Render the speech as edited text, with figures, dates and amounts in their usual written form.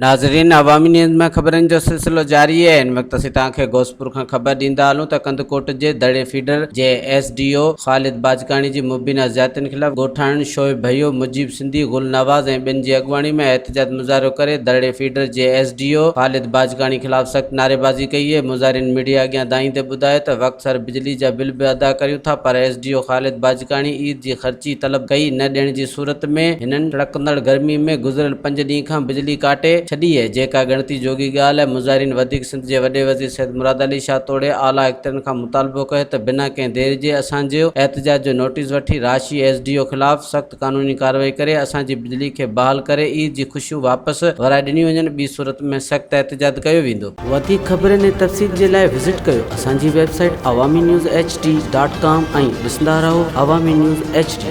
ناظرين عوامي نيوز ۾ خبرن جو سلسلو جاري آهي هن وقت اسين توهان کي غوثپور کان خبر ڏيندا هلون ته ڪنڌڪوٽ جي دڙي فيڊر جي S D O Khalid Bajkani جي مبينا زيادتين خلاف ڳوٺاڻن شعيب ڀيو، مجيب سنڌي، گل نواز ۽ ٻين جي اڳواڻي ۾ احتجاج مظاهرو ڪري دڙي فيڊر جي S D O Khalid Bajkani خلاف سخت نعريبازي ڪئي اهي مظاهرين ميڊيا اڳيان دانهيندي ٻڌايو ته وقت سر بجلي جا بل به ادا ڪريون ٿا پر S D O Khalid Bajkani Eid جي خرچي طلب ڪئي نه ڏيڻ جي صورت ۾ هنن ٽڙڪندڙ گرمي ۾ گذريل پنج ڏينهن کان بجلي ڪاٽي ڇڏي اهي جيڪا ڳڻتي جوڳي ڳالهه اهي مظاهرين وڌيڪ سنڌ جي وڏي وزير سيد مراد علي شاهه توڙي اعليٰ اختيارين کان مطالبو ڪيو ته بنا ڪنهن دير جي اسان جو احتجاج جو نوٽيس وٺي راشي ايس ڊي او خلاف سخت قانوني ڪارروائي ڪري اسان جي بجلي کي بحال ڪري عيد جي خوشيون واپس ورائي ڏنيون وڃن ٻي صورت ۾ سخت احتجاج ڪيو ويندو. وڌيڪ خبرن ۽ تفصيل جي لاء وزٽ ڪيو اسان جي website Awami news H D dot com ۽ ڏسندا رهو عوامي نيوز ايڇ ڊي.